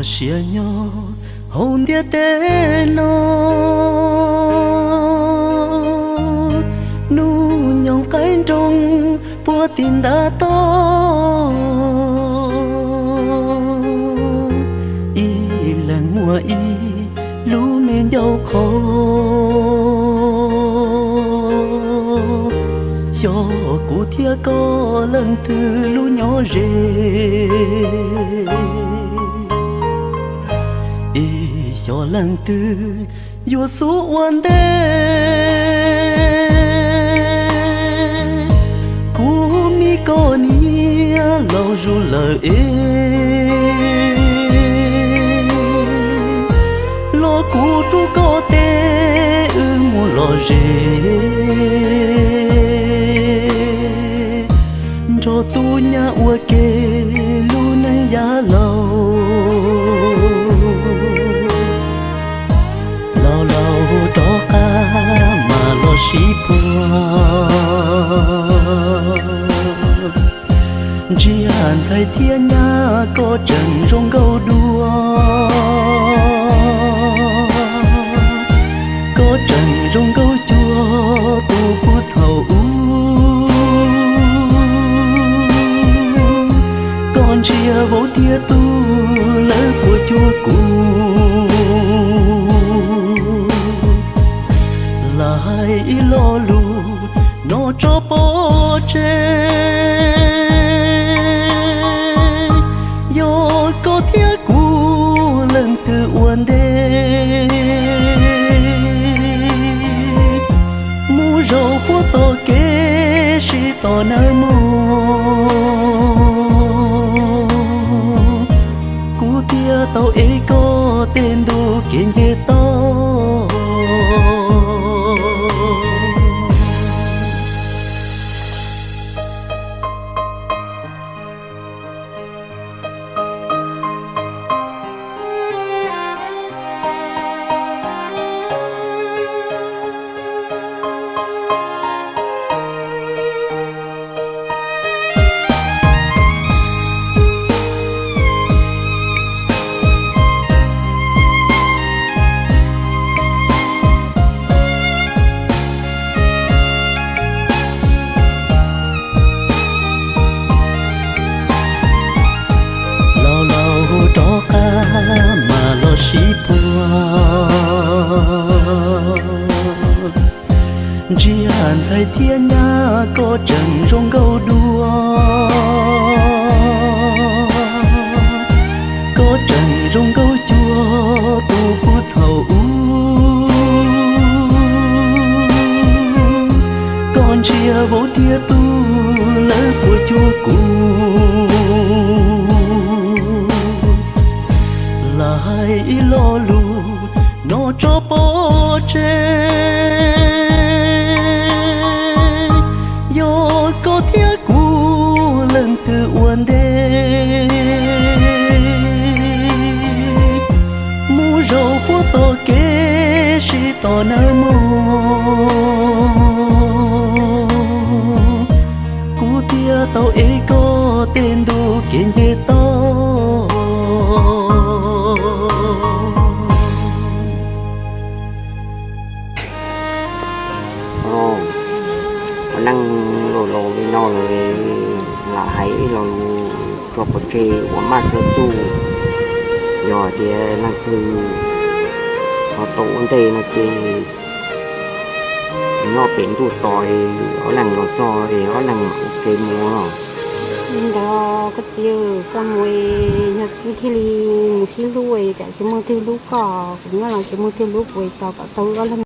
Sia nyob hauv ntiaj teb no, hnub nyoog qaib nroog puag tim ntav toj, ib leeg muaj ib lub me ncauj qhov. Xyov kuv thiab koj leej twg lub nyob ze, es xyov leej twg yuav xub ua ntej. Kuv me koj niam laus zuj lawm es, los kuv rub koj tes wb mus lom zem, nrog tub nyab ua ke lub neej yav laus. Laus laus rov qab mas los sib puag, ntsia ntxhais thiab nyab koj tseem zoo nkauj dua. Koj tseem zoo nkauj cuag tus puag thaum ub. Koj ntsia vauv thiab tub lawv puas cuag kuv. Lam hais ib lo lus no tso pov tseg, yog koj thiab kuv leej twg ua ntej, mus zaum puag tom kev sib tos nawb mog. Kuv thiaj tau ev koj tej ntu kev nce toj. Laus laus rov qab mas los sib puag, ntsia ntxhais thiab nyab koj tseem zoo nkauj dua. Koj tseem zoo nkauj cuag tus puag thaum ub. Koj ntsia vauv thiab tub lawv puas cuag kuv. Lam hais ib lo lus no tso pov tseg, yog koj thiab kuv leej twg ua ntej, mus zaum puag tom kev sib tos nawb mog. Kuv thiaj tau ev koj tej ntu kev nce toj. Ua neej laus laus li no lawm, lam hais ib lo lus tso pov tseg uas maj txog txuj, yog tias leej twg ho tau ua ntej no ces nyob pem ntuj tos es ob leeg los txog es ob leeg mam ua ke mus. Li ntawd koj txiv, koj mus es yog wb thiaj li mus sib hlub es tsam tsis muaj twg hlub koj, kuv nyob los tsis muaj twg hlub kuv es tos kom tau wb ob leeg.